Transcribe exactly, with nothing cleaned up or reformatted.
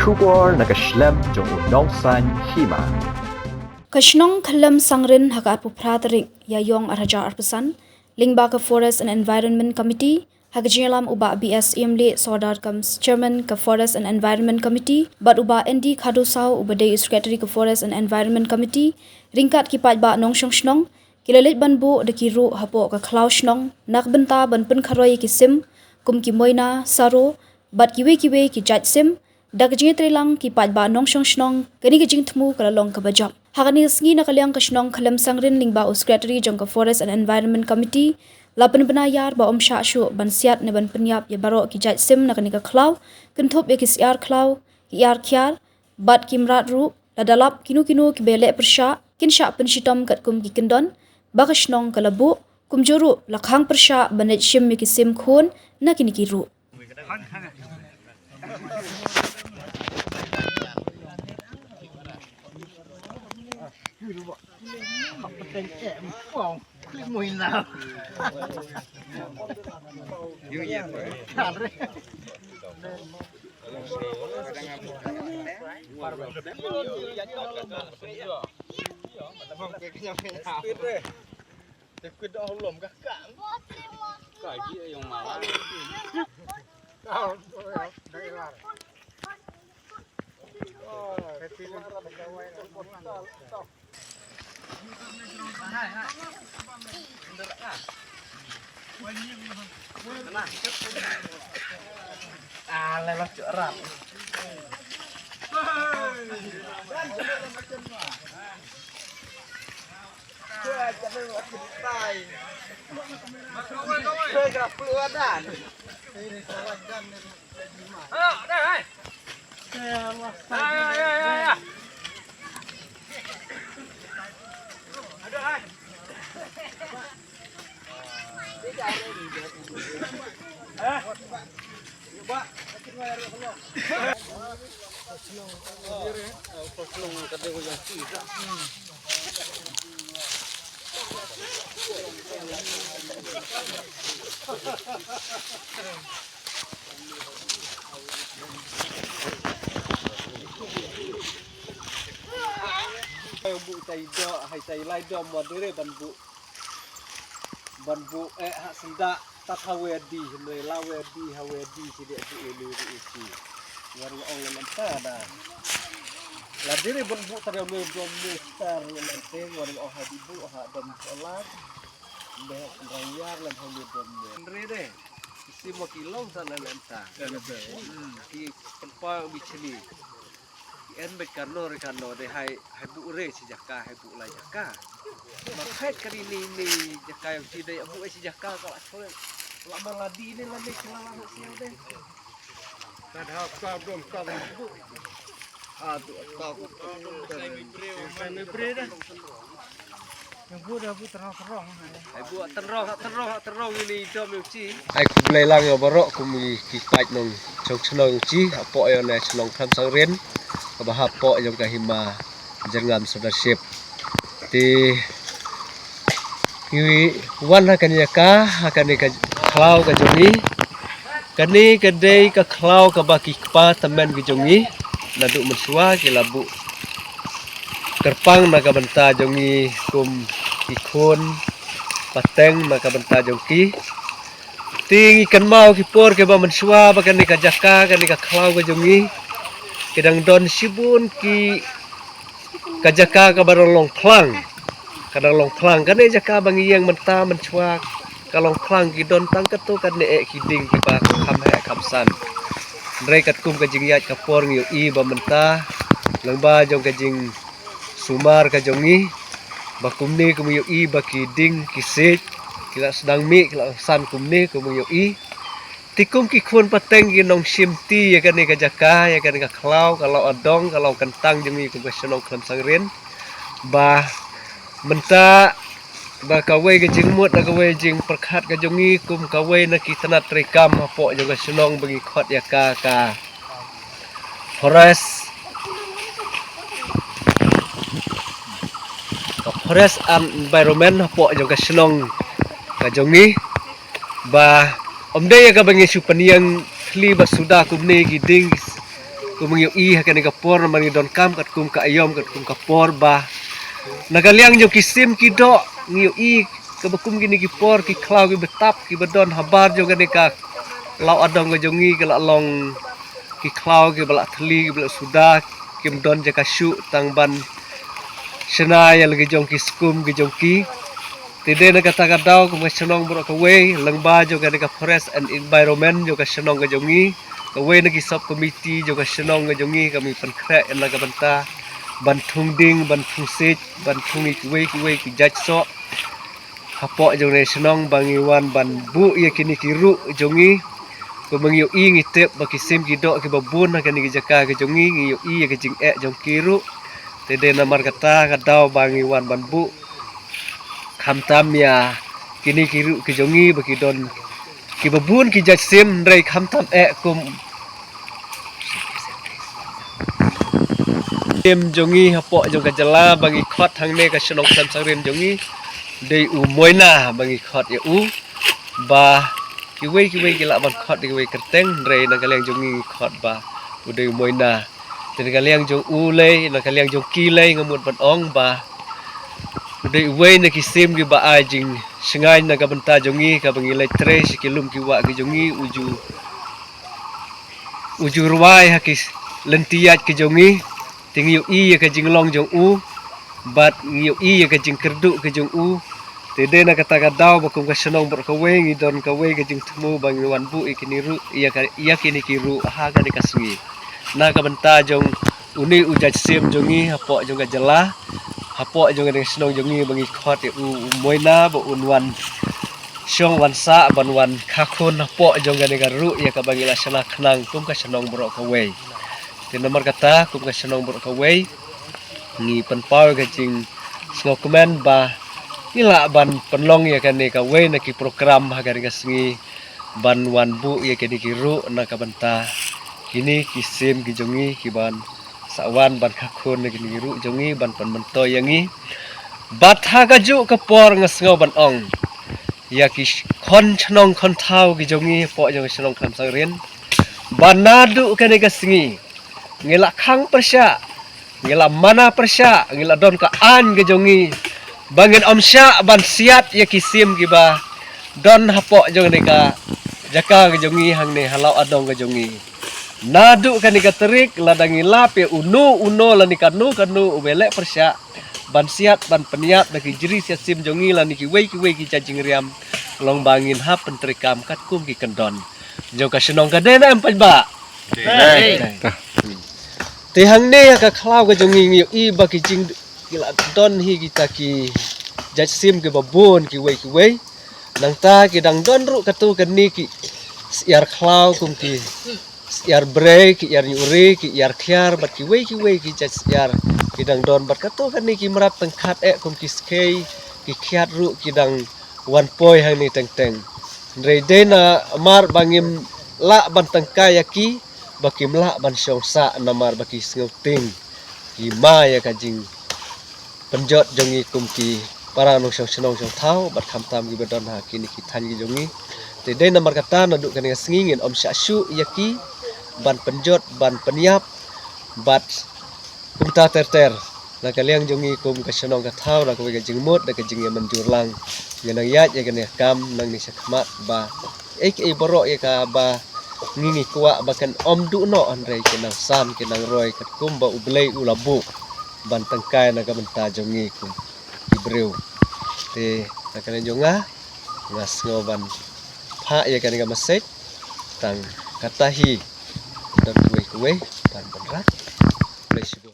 Khubor na ka shlem jong u Nongsaiñ Hima. Ka shnong Khlem Sangrin ha ka arphew phra tarik Ïaiong ar hajar arphew san, lyngba ka Forest and Environment Committee, ha ka jingïalam u Bah B S Iamlieh Sordar kum Chairman ka Forest and Environment Committee, bad u Bah N D Khadusaw uba dei u Secretary ka Forest and Environment Committee, ryngkat ki paidbah nongshong shnong, ki la leit ban buh da ki ruh hapoh ka khlaw shnong, na ka bynta ban pynkharoi ïa ki sim, kum ki moina, saro, bad kiwei kiwei ki jait sim, da ka jingïatreilang ki paidbah nongshong shnong, kane ka jingthmu ka la long kaba jop. Ha kane ka sngi na ka liang ka shnong Khlem Sangrin lyngba u Secretary jong ka Forest and Environment Committee, la pynbna ïar ba ym shah shuh ban siat ne ban pynïap ïa baroh ki jait sim na kane ka khlaw, kynthup ïa ki syiar khlaw, ki ïar khiar, bad ki mrad ruh, lada lap kino kino kiba ïaleh pyrshah, kin shah pynshitom katkum ki kyndon ba ka shnong ka la buh, kumjuh ruh la khang pyrshah ban leit shim ïa ki sim khun na kine ki ruh. Buh tai do, hai tai lai do mo dere ban buh. Ban buh eh ha senda tat ha wedi, hynrei la wedi ha wedi ti de buh eh lui di isi. War ong lam ta da. La dere ban buh ta de lui dom lui star lam te war ong ha di buh ha dom ko la. Be rang yar lam ha lui dom lui. Hynrei de. Isi mo ki long ta lam ta. Hmm, ki pynpaw bi chini. En bad kano re kano de hai, hai buh re shi jaka, hai buh lai jaka. Ma khat kari ni, ni jaka ïong shi de buh shi jaka ka la choi. La ma la di ni la ni kala la shi de. Ka da ka dom ka buh. Ah, tu ka buh. Sai mi bre da. Hai buh tynrong, tynrong, tynrong ini dom ïong shi. Ai khublei lang ïa baroh kum ki paid nongshong shnong ïong shi hapoh ïa ne shnong Khlem Sangrin kaba hapoh ïa ka hima Jyrngam Sirdarship. Te ngi wan ha kane ka, ha kane ka khlaw ka jong ngi. Kane ka dei ka khlaw kaba ki kpa tymmen ki jong ngi naduh mynshuwa ki la buh kyrpang na ka bynta jong ngi kum ki khun pateng na ka bynta jong ki. Te ngi kynmaw ki por kiba mynshuwa ba kane ka jaka, kane ka khlaw ka jong ngi ki dang don shibun ki ka jaka kaba dang long khlang. Ka dang long khlang. Kane jaka ba ngi ïeng mynta mynshuwa ka long khlang, ki don tang katto katne eh ki dieng kiba kham heh kham san. Hynrei katkum ka jingïaid ka por ngi ïohi ba mynta lyngba jong ka jingsumar ka jong ngi ba kumne kum ïohi ba ki dieng ki siej ki la sdang mih, ki la san kumne kum ïohi. Te kum ki khun pateng ki nongshim ti ïa kane ka jaka, ïa kane ka khlaw, ka law adong, ka law kyntang jong ngi kum ka shnong Khlem Sangrin. Ba mynta ba kawei ka jingmut, ba kawei jingpyrkhat ka jong ngi kum kawei na ki tnat treikam hapoh jong ka shnong ba ngi khot ïa ka ka forest, ka forest and environment hapoh jong ka shnong ka jong ngi. Ba ym dei ïa kaba ngi shu pynïeng khlieh ba suda kumne ki dieng Kum ngi ïohi ha kane ka por namar ngi donkam katkum ka aïom katkum ka por ba na ka liang jong ki sim ki doh ngi ïohi kaba kum kine ki por ki khlaw kiba tap kiba don habar jong kane ka law adong ka jong ngi ka la long ki khlaw kiba la thli kiba la suda kim don jaka shuh tang ban shna ïa la ki jong ki skum ki jong ki. Te dei na kata ka daw kum ka shnong baroh kawei lyngba jong kane ka forest and environment jong ka shnong ka jong ngi, kawei na ki sub committee jong ka shnong ka jong ngi kami pynkhreh na ka bynta ban thung ding ban thung siej ban thung ïa kiwei kiwei ki jait soh hapoh jong ne shnong ba ngi wan ban buh ïa kine ki ruh jong ngi. Kumba ngi ïohi ngi tip ba ki sim ki doh kiba bun ha kane ki jaka ki jong ngi, ngi ïohi ïa ka jingeh jong ki ruh. Te dei namar kata ka daw ba ngi wan ban buh khamtam ïa kine ki ruh ki jong ngi ba ki don kiba bun ki jait sim hynrei khamtam eh kum sim jong ngi hapoh jong ka jylla ba ngi khot hangne ka shnong Khlem Sangrin jong ngi dei u Moina ba ngi khot ïa u ba kiwei kiwei ki lah ban khot ïa kiwei kyrteng hynrei na ka liang jong ngi ngi khot ba u dei u Moina. Te na ka liang jong u lei na ka liang jong ki lei nga mut ban ong ba u dei uwei na ki sim kiba ai jingshngaiñ na ka bynta jong ngi kaba ngi leit trei sha ki lum ki wah ki jong ngi u ju u ju rwai ha ki lynti ïaid ki jong ngi. Te ngi ïohi ïa ka jinglong jong u bad ngi ïohi ïa ka jingkyrduh ki jong u. Te dei na kata ka daw ba kum ka shnong baroh kawei ngi don kawei ka jingthmu ba ngi wan buh ïa kine ruh ïa ka ïa kine ki ruh ha kane ka sngi. Na ka bynta jong une u jait sim jong ngi hapoh jong ka jylla hapoh jong kane ka shnong jong ngi ba ngi khot ïa u u Moina ba un wan shong wan sah ban wan kha khun hapoh jong kane ka ruh ïa kaba ngi la shna khnang kum ka shnong baroh kawei. Te namar kata kum ka shnong baroh kawei ngi pynpaw ïa ka jingsngewkmen ba ngi lah ban pynlong ïa kane kawei na ki program ha kane ka sngi ban wan buh ïa kine ki ruh na ka bynta kine ki sim ki jong ngi ki ban sa wan ban kha khun na kine ki ruh jong ngi ban pynmyntoi ïa ngi. Bad ha kajuh ka por nga sngew ban ong ïa ki khon shnong khon thaw ki jong ngi hapoh jong ka shnong Khlem Sangrin ba naduh kane ka sngi ngi la khang pyrshah ngi la mana pyrshah ngi la don ka aiñ ka jong ngi ba ngin ym shah ban siat ïa ki sim kiba don hapoh jong kane ka jaka ka jong ngi hangne ha Law Adong ka jong ngi. Naduh kane ka tarik lada ngi lap ïa uno uno lane kano kano uba leh pyrshah ban siat ban pynïap da ki jri siat sim jong ngi lane kiwei kiwei ki jait jingriam long ba ngin hap pyntreikam katkum ki kyndon jong ka shnong. Ka dei ne em paidbah? Dei. Te hangne ha ka khlaw ka jong ngi ngi ïohi ba ki jing ki la don hi kita ki jait sim kiba bun kiwei kiwei. Nangta ki dang don ruh kato kane ki syiar khlaw kum ki syiar brei ki syiar ñiuhri ki syiar khiar bad kiwei kiwei ki jait syiar ki dang don bad kato kane ki mrad tyngkhat eh kum ki skei ki khiat ruh ki dang wan poi hangne teng teng. Hynrei dei namar ba ngim lah ban tyngkai ïa ki ba kim lah ban shong sah namar ba ki sngewtieng ki ma ïa ka jingpynjot jong ngi kum ki para nongshong shnong shong thaw bad khamtam kiba don ha kine ki thaiñ ki jong ngi. Te dei namar kata naduh kane ka sngi ngin ym shah shuh ïa ki ban pynjot ban pynïap bad kumta ter ter. Na ka liang jong ngi kum ka shnong ka thaw na kawei ka jingmut da ka jingïamynjur lang ngi nang ïaid ïa kane ka kam nangne shakhmat ba ei ei baroh ïa kaba ngi ngi kwah ba kan ym duh noh hynrei ki nang san ki nang roi katkum ba U Blei u la buh ban tyngkai na ka bynta jong ngi kum ki briew. Te na ka liang jong nga nga sngew ban phah ïa kane ka message tang kata hi. Don kiwei kiwei ban ban rat. Blei shu